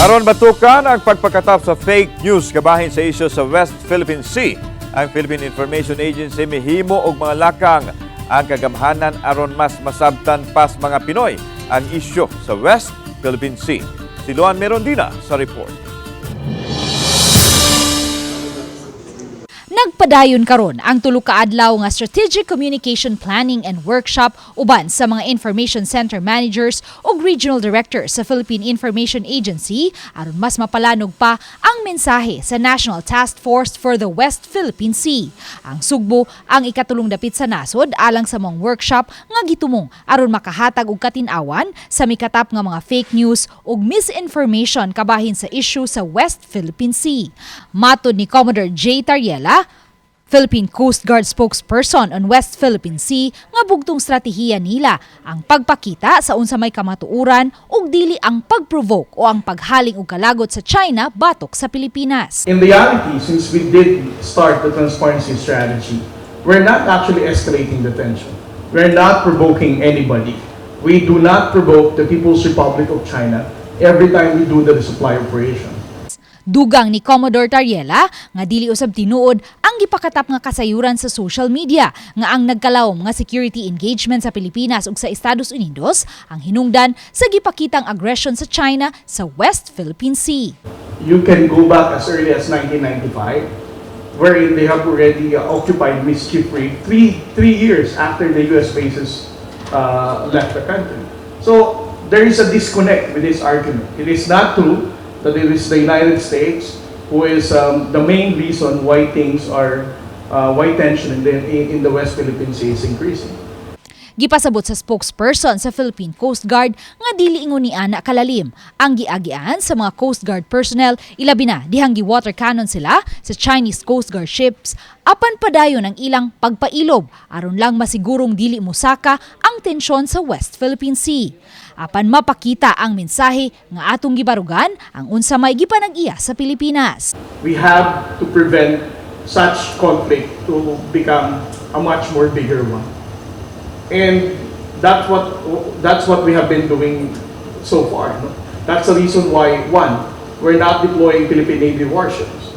Aron matukan ang pagpakatap sa fake news kabahin sa isyu sa West Philippine Sea, ang Philippine Information Agency mihimo og mga lakang ang kagamhanan aron mas masabtan pas mga Pinoy ang isyu sa West Philippine Sea. Si Luan Merondina sa report. Nagpadayon karon ang tulo ka adlaw nga Strategic Communication Planning and Workshop uban sa mga information center managers ug regional directors sa Philippine Information Agency aron mas mapalanog pa ang mensahe sa National Task Force for the West Philippine Sea. Ang Sugbo ang ikatulong dapit sa nasod alang sa mga workshop nga gitumong aron makahatag og katin-awan sa mikatap nga mga fake news ug misinformation kabahin sa issue sa West Philippine Sea. Matod ni Commodore J. Tariela, Philippine Coast Guard spokesperson on West Philippine Sea, nga bugtong strategiya nila ang pagpakita sa unsa may kamatuoran ug dili ang pag-provoke o ang paghaling og kalagot sa China batok sa Pilipinas. In reality, since we did start the transparency strategy, we're not actually escalating the tension. We're not provoking anybody. We do not provoke the People's Republic of China every time we do the resupply operation. Dugang ni Commodore Tariela nga dili usab tinuod ang gipakatap nga kasayuran sa social media nga ang nagkalawom nga security engagement sa Pilipinas ug sa Estados Unidos ang hinungdan sa gipakitang aggression sa China sa West Philippine Sea. You can go back as early as 1995, wherein they have already occupied Mischief Reef 3 years after the U.S. bases left the country. So there is a disconnect with this argument. It is not true that it is the United States who is the main reason why tension in the West Philippine Sea is increasing. Gipasabot sa spokesperson sa Philippine Coast Guard nga dili ingon ni ana kalalim ang giagian sa mga Coast Guard personnel, ilabi na dihang gi-water cannon sila sa Chinese Coast Guard ships, apan padayon ang ilang pagpailob aron lang masigurong dili mosaka ang tensyon sa West Philippine Sea. Apan mapakita ang mensahe nga atong gibarugan ang unsa may gipanag-iya sa Pilipinas. We have to prevent such conflict to become a much more bigger one. And that's what we have been doing so far. No? That's the reason why, one, we're not deploying Philippine Navy warships.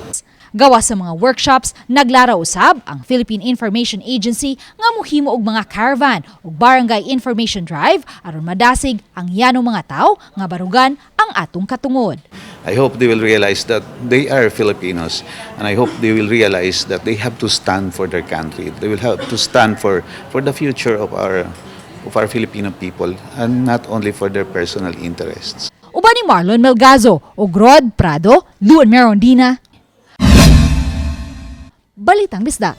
Gawas sa mga workshops, naglaraw usab ang Philippine Information Agency nga muhimo og mga caravan ug barangay information drive aron madasig ang yanong mga tawo nga barugan ang atong katungod. I hope they will realize that they are Filipinos, and I hope they will realize that they have to stand for their country. They will have to stand for the future of our Filipino people and not only for their personal interests. Uban ni Marlon Melgazo ug Rod Prado, Luan Merondina. Balitang Bisdak.